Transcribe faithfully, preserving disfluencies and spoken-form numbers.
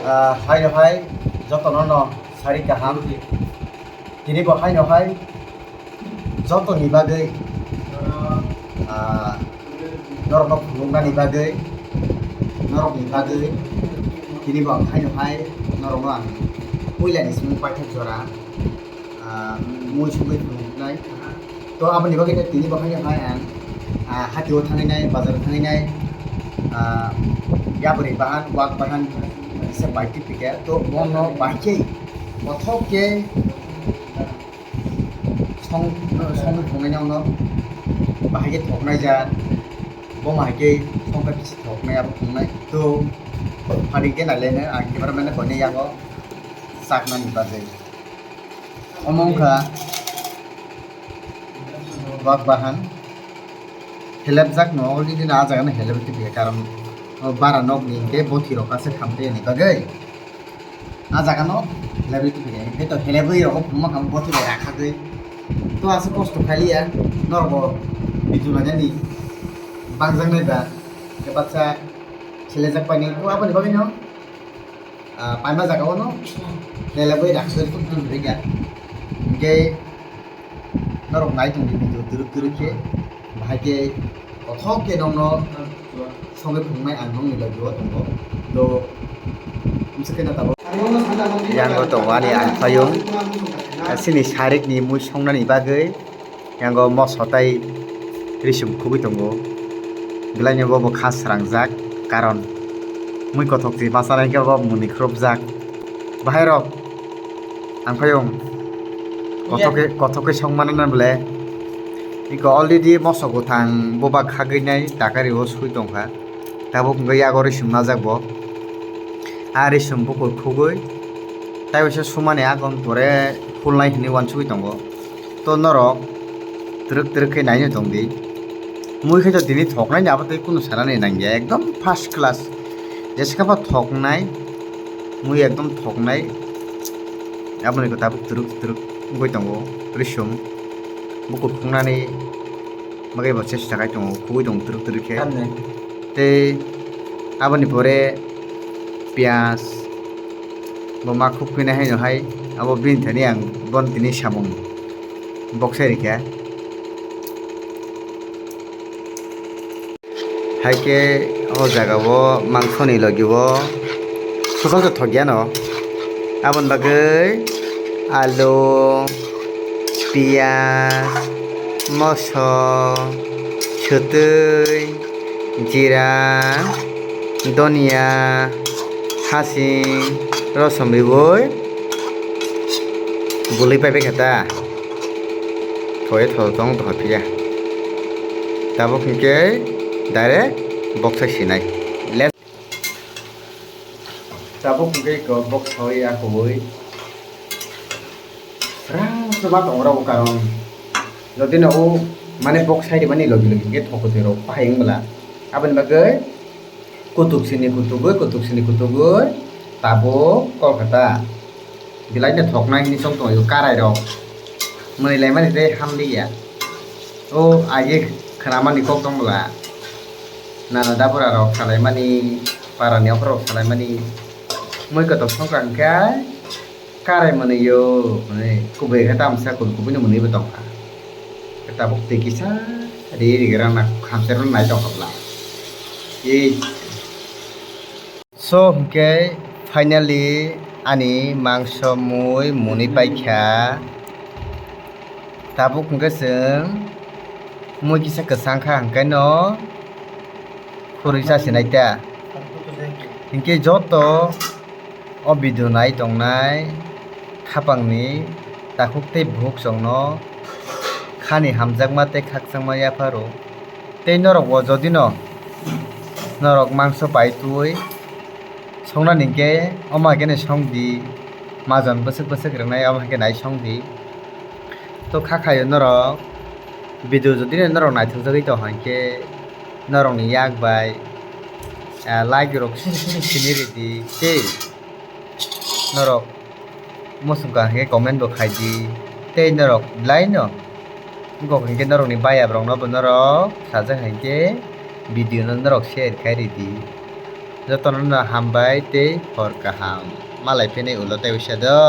Ah, haino hai jotono no sari kaham. Tini bo haino hai jotoni bagwi, ah, norokno phunuknani bagwi, norokni bagwi tini bo ang haino hai norokno ang puilani simi paithak jora, ah, mui sugwi phunuknai. To aboni bagwi tini bo haino hai ang, ah, hatio thanginai, bazaro thanginai, ah, yapri bahan, wak bahan se bai tip pike. To bono bai khe kothok khe song, song phungnai nokno bahai khe thoknai ja, bo mai khe song khe bisi thoknai abo phungnai. To pharing khe nailai nai ang cameraman no koinai yago chaknani bagwi. Omo wngkha wak bahan. Helapjak no already no ah jaga no helap twi phaikha, karon o bara nok ni hwnkhe bothi rok aswk hamtwi ani bagwi. Ah jaga no helap twi phaikha, hwnkhe to helapwi rok phunukma kha bothi bai rakhagwi. To aswk kosto khailiya, norok bo video nainani bangjak nai ba, khe baksa selejak painai. To aboni bagwi no ah, paima jaga o no lelebwi rakhsoi tum tum rikha. Hingke norok nai tongdi video twrwk twrwk khe, bahai khe kothok khe nokno sogwi phunuknai ang nokni logi o tongo. To, bwswk khe no tabuk. Yang o tongo ani ang payung, sini sarik ni mui songnani bagwi. Yango moso tai risum khugwi tongo. Belai no bo bo kha srangjak, karon mui kothok si masa nai khe bo muni khurupjak. Bahai rok ang phaiyung kothok khe, kothok khe song mano na bole. Iko already moso kwthang boba khagwi nai takari o sui tongkha. Tabuk hwnkhe yago risum najak bo. A risum bukur khugwi tai waisa sumani agon pore hulnai hinwi uansugwi tongo. To norok twrwk twrwk khe naino tongdi. Mui khe to tini thoknai ni abo tei kunu sanani nangya, ekdom first class. Jesa khe bo thoknai, mui ekdom thoknai. Aboni khe tabuk twrwk twrwk wngwi tongo risum. Bukur khungnani bagwi bo chesta khai tongo, khugwi tongo twrwk twrwk khe. Tamni. Tei aboni pore piyaj bo ma khuk phinai haino hai abo bini thani ang bon tini samung boksai rikha. Hai khe o jaga o mangso ni logi o sosok se thok ya no. Aboni bagwi alu, piyaj, moso, swtwi, jira, donia, hasing, rosom riui bwlwi pai bai kha ta. Thoi tho tong tho phiya. Tabuk hinkhe direct boksai sinai. Let's Tabuk hwnkhe iko boksai ya kubui. Sra sra ma tongo rok karon. Jodi no o mane boksai rimani logi logi hwnkhe thokotwi rok bahai wng bwla. Aboni bagwi kutuk sini kutugwi, kutuk sini kutugwi tabuk Kolkata. Belai no thoknai hinwi chong tongo karai rok. Mwnwi laimani tei hamliya. O age khwnamani kok tong bwla. Nana dabura rok salaimani, para ni okra rok salaimani. Mui kotor songkha hwnkhe karai mwnwi o, hwnwi kubui khe tamsa kul kubui no mwnwi bo tongkha. Tabuk twi kisa ri ri gra na khamsa rw nai tongkha bwla. Ei. So, hwnkhe finally ani mangso mui mwnwi paikha. Tabuk hwnkhe chwng mui kisa kwchang kha hwnkhe no khurui chasinai ta. Hwnkhe joto o video nai tongnai khapangni takhuk tei bukhuk chwngno khani hamjakma tei khakchangma yapharo. Tei norok bo jodi no norok mangso pai twi songnani hwnkhe omo hai kheno song di, majon bwswk bwswk rwnai omo hai khe nai song di. To kha khaio norok video jodi no norok naithok jagwi tong hai khe norok ni yak bai, ah, like rok sini sini ridi tei norok muchung kaham khe comment bo khai di tei norok belai no wngkok hinkhe norokni bayap rokno bo norok sajak hinkhe video no norok share khai ridi. Jotono no hambai tei hor kaham. Malai phini ulo tei uisa do.